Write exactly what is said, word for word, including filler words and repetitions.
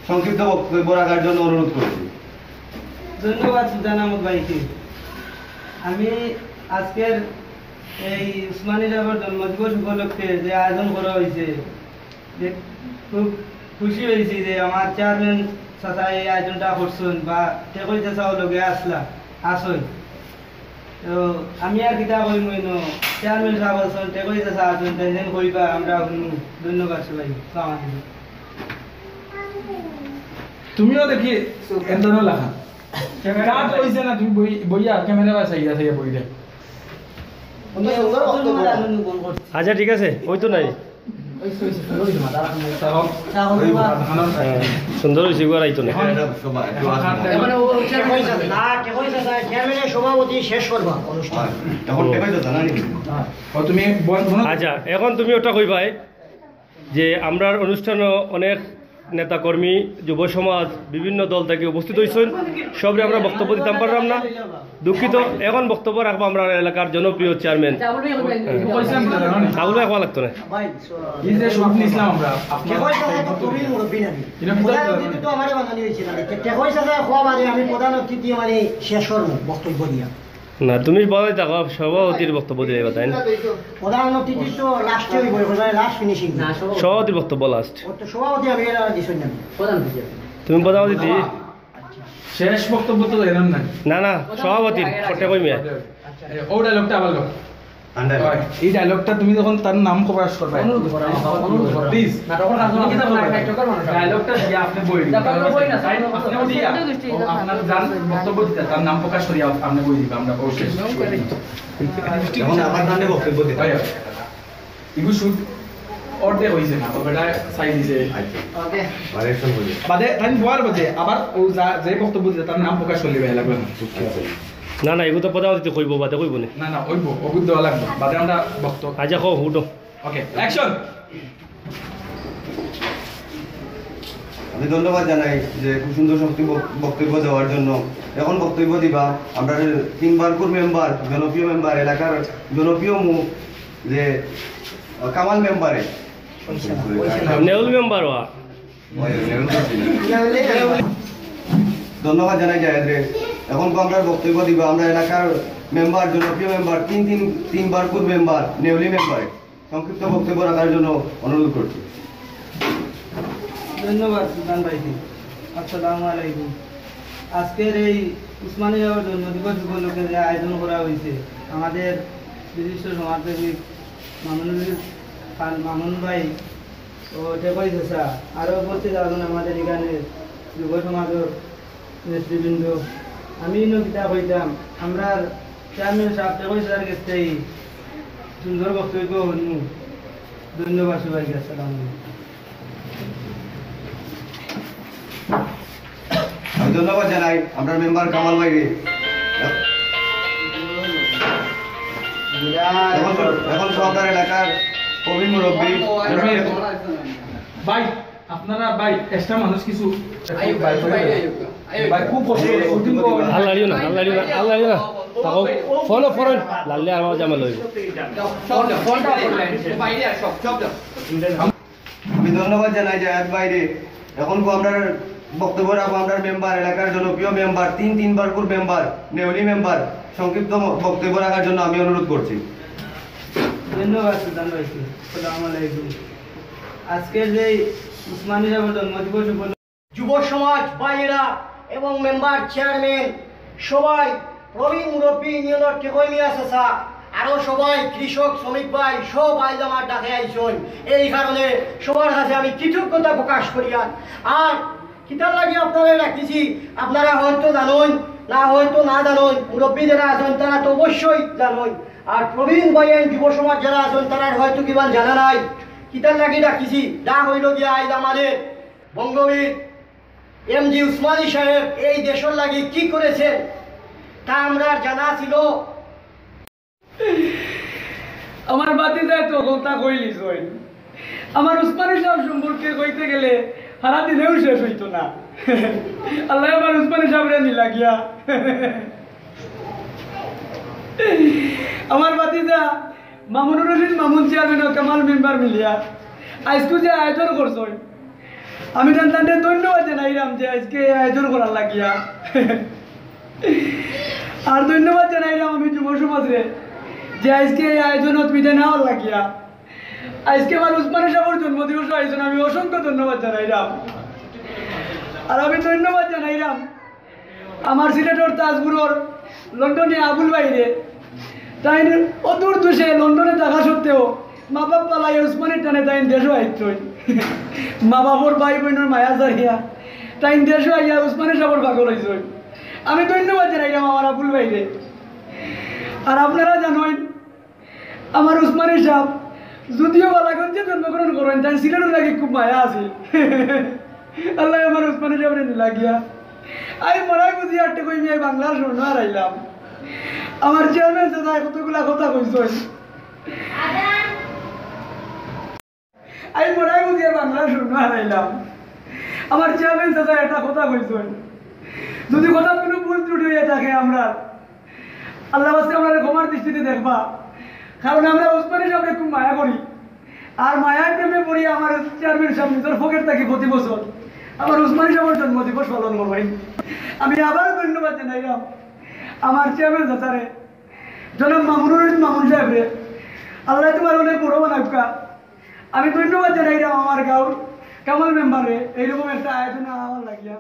সংক্ষিপ্ত বক্তব্য রাখার জন্য অনুরোধ করছি। ধন্যবাদ সুলতান আহমদ ভাইকে। আমি আজকের এই উসমানী সাহেবের জন্মদিবস উপলক্ষে যে আয়োজন করা হয়েছে, যে খুব খুশি হয়েছি যে আমার চেয়ারম্যান চাচা এই আয়োজনটা করছেন বা টেকই চাচাও লগে আসলা আসল। তো আমি আর কিতা কইমু ইনো, চেয়ারম্যান সাহেব আছেন, টেকই চাচা আছেন, তাই যেন কইবা আমরা হুনমু। ধন্যবাদ সবাই, সালাম আলাইকুম। তুমিও দেখি এন্দনো লাগা। কাট হইছে না, তুমি বই-, বইয়া ক্যামেরা বাসাইয়া থাইয়া বইলে। আচ্ছা, ঠিক আছে, ওই তো নাই। হ্যাঁ, সুন্দর হইছে, এবার আইতো না। চেয়ারম্যানের সভাপতি শেষ করবা অনুষ্ঠান। আচ্ছা, এখন তুমি ওটা কইবায় যে আমরার অনুষ্ঠানো অনেক নেতাকর্মী, যুব সমাজ, বিভিন্ন দল থেকে উপস্থিত হইছেন। সবরে আমরা বক্তব্য দিতাম পারলাম না, দুঃখিত। এখন বক্তব্য রাখবো আমরা এলাকার জনপ্রিয় চেয়ারম্যান। আবুল ভাই কওয়া লাগতো না। এই যে সুযোগ নিছিলাম আমরা, আপনার টেকই চাচা তো তুমি মুরব্বী নাকি? এটা কি প্রধান অতিথি তো আমারে বানানি হয়েছে নাকি? টেকই চাচা খোয়া বাদে আমি প্রধান অতিথি মানে শেষ করবো বক্তব্য দিয়া। না, তুমি বলাই থাকো, সভাপতির বক্তব্য দিলে, তাই না? প্রধান অতিথি তো লাস্টে হইব, একেবারে লাস্ট ফিনিশিং। সভাপতির বক্তব্য লাস্ট। ও তো সভাপতি আমি এরা দিছই না। প্রধান অতিথি। তুমি প্রধান অতিথি? শেষ বক্তব্য তো এলাম না। না, না, সভাপতির, ওটা কই মিয়া? এ, ও ডায়লগটা আবার লো। এই ডায়লগটা তুমি যখন তার নাম প্রকাশ করবে, অনুরোধ করা, অনুরোধ করা। প্লিজ। নাটকের কাজ তুমি কিতা করবে? নাটকের মানুষ। ডায়লগটা দিয়ে আপনি বই দিন। তারপর বই না, সাইড আপনি উঠিয়া, ও আপনার যান বক্তব্য দিতে, তার নাম প্রকাশ করিয়া আপনি বই দিবা, আমরা বই শেষ। এখন আমার নামে বক্তব্য দিতে। ভাই, ইগু শুট অর্ধেক হইছে না, তো বেটা সাইড দিছে। আচ্ছা। ওকে। ভাই, একশন বলি। বাদে, তাই বওয়ার বাদে, আবার ও যা, যে বক্তব্য দিতে, তার নাম প্রকাশ করলে ভাই লাগবে না। না, না, এগুলো তো প্রধান অতিথি কইবো, বাদে কইবো না। না, না, ওইবো, ওগুলো দেওয়া লাগবে। বাদে আমরা বক্তব্য। আচ্ছা, কও, উঠো। ওকে, অ্যাকশন। আমি ধন্যবাদ জানাই যে খুব সুন্দর শক্তি বক-, বক্তব্য দেওয়ার জন্য। এখন বক্তব্য দিবা আমরা তিনবারকুর মেম্বার, জনপ্রিয় মেম্বার, এলাকার জনপ্রিয় মুখ যে, আহ, কামাল মেম্বারে। নেউল মেম্বার ওয়া। ওই, ওই, নেউল মেম্বার। ধন্যবাদ জানাই জায়েদ রে। এখন তো আমরা বক্তব্য দিবা আমরা এলাকার মেম্বার, জনপ্রিয় মেম্বার, তিন, তিন, তিনবারকুর মেম্বার, নেউলি মেম্বারে। সংক্ষিপ্ত বক্তব্য রাখার জন্য অনুরোধ করছি। ধন্যবাদ সুলতান ভাইকে। আসসালামু আলাইকুম। আজকের এই উসমানী সাহেবের জন্মদিবস উপলক্ষে যে আয়োজন করা হয়েছে, আমাদের বিশিষ্ট সমাজসেবী মামুনুল খান মামুন ভাই ও টেকই চাচা, আরও উপস্থিত আছেন আমাদের এখানে যুব সমাজের নেতৃবৃন্দ, আমি ইনো কিতা কইতাম, আমরার চেয়ারম্যান সাহেব টেকই চাচার গেছ থাকি সুন্দর বক্তব্য হুনমু। ধন্যবাদ সবাইকে, আসসালামু আলাইকুম। আমি ধন্যবাদ জানাই আমরার মেম্বার কামাল ভাইরে। এখন তো, এখন তো আপনার এলাকার প্রবীণ মুরব্বী। ভাই, আপনারা ভাই, এক্সট্রা মানুষ কিছু আইও, আইও, আইও, আইও। ভাই, খুব কষ্ট করে শুটিং করে। আর লাড়িও না, আর লাড়িও না, আর লাড়িও না। তাকাও, ফোন অফ করো, লাড়লে আমার জামাল হইব। ফোন, ফোনটা অফ করলেন। বাইরে আসো, সব যাও। আমি ধন্যবাদ জানাই জায়েদ ভাইরে। এখন তো আমরা বক্তব্য রাখবো আমরা মেম্বার, এলাকার জনপ্রিয় মেম্বার, তিন, তিনবারকুর মেম্বার, নেউলি মেম্বার। সংক্ষিপ্ত ম-, বক্তব্য রাখার জন্য আমি অনুরোধ করছি। ধন্যবাদ সুলতান ভাইকে। আসসালামু আলাইকুম। আজকের যে উসমানী সাহেবের জন্মদিবস উপলক্ষে যুব সমাজ ভাইয়েরা এবং মেম্বার, চেয়ারম্যান, সবাই, প্রবীণ মুরব্বী ইউনিয়নের টেকই মিয়া চাচা, আরো সবাই, কৃষক, শ্রমিক ভাই, সব আইজ আমার ডাকে আইছইন। এই কারণে সবার কাছে আমি কৃতজ্ঞতা প্রকাশ করিয়ার। আর কিতার লাগি আপনারা ডাকিছি, আপনারা হয়তো জানইন, না হয়তো না জানইন, মুরব্বী যারা আছইন তারা তো অবশ্যই জানইন। আর প্রবীণ ভাইয়াইন যুব সমাজ যারা আছইন তারার হয়তো কিমান জানা নাই। কিতার লাগি ডাকিছি, ডাক হইল গিয়া আইজ আমাদের বঙ্গবীর এম জি উসমানী সাহেব এই দেশের লাগি কি করেছেন তা আমরার জানা ছিল। আমার ভাতিজায় তো কথা কইলিছইন। আমার উসমানী সাহেব সম্পর্কে কইতে গেলে সারা দিনেও শেষ হইতো না। আল্লাহ আমার উসমানী সাহেবরে নিলা গিয়া। আমার ভাতিজা মামুনুর রশিদ মামুন চেয়ারম্যান ও কামাল মেম্বার মিলিয়া আইজকু যে আয়োজন করছইন, আমি তান তানরে ধন্যবাদ জানাইরাম যে আইজকে এই আয়োজন করার লাগিয়া। আর ধন্যবাদ জানাইরাম আমি যুব সমাজরে যে আইজকে এই আয়োজনত মিটাইন আওয়ার লাগিয়া। আইজকে আমার উসমানী সাবর জন্মদিবস আয়োজন আমি অসংখ্য ধন্যবাদ জানাইরাম। আর আমি ধন্যবাদ জানাইরাম আমার সিলেটর তাজপুরর লন্ডনে আবুল ভাইরে। তাইন অদূর দেশে লন্ডনে থাকা সত্ত্বেও মা বাপ ফালাইয়া উসমানীর টানে তাইন দেশো আইছইন। মা বাপর ভাই বইনর মায়া ছাড়িয়া তাইন দেশো আইয়া উসমানী সাবর পাগল অইছইন। আমি ধন্যবাদ জানাইরাম আমার আবুল ভাইরে। আর আপনারা জানইন আমার উসমানী সাব যদিও বালাগঞ্জে জন্মগ্রহণ করইন, তাইন সিলেটর লাগি খুব মায়া আছিল। আল্লায় আমার উসমানী সাবরে নিলাগিয়া। আমি মরাই বুঝি আট্টে কই আমি বাংলার স্বর্ণ হারাইলাম। আমার চেয়ারম্যান চাচায় কতগুলা কথা কইছইন। আমি মরাই বুঝি আর বাংলার স্বর্ণ হারাইলাম। আমার চেয়ারম্যান চাচায় একটা কথা কইছইন, যদি কথাত কুনু ভুল ত্রুটি অইয়া থাকে আমরার, আল্লার ওয়াস্তে আমরারে ক্ষমার দৃষ্টিতে দেখবা। কারণ আমরা উসমানী সাবরে খুব মায়া করি। আর মায়ায় প্রেমে পড়িয়া আমার চেয়ারম্যান সাব নিজর পকেট থাকি প্রতি বছর আমার উসমানী সাবর জন্মদিবস পালন করইন। আমি আবারও ধন্যবাদ জানাইরাম আমার চেয়ারম্যান চাচারে, জনাব মামুনুর রশিদ মামুন সাবরে। আল্লায় তুমারে অনেক বড় বানাউক্কা। আমি ধন্যবাদ জানাইরাম আমার গাঁওর কামাল মেম্বাররে এইরকম একটা আয়োজনে আওয়ার লাগিয়া।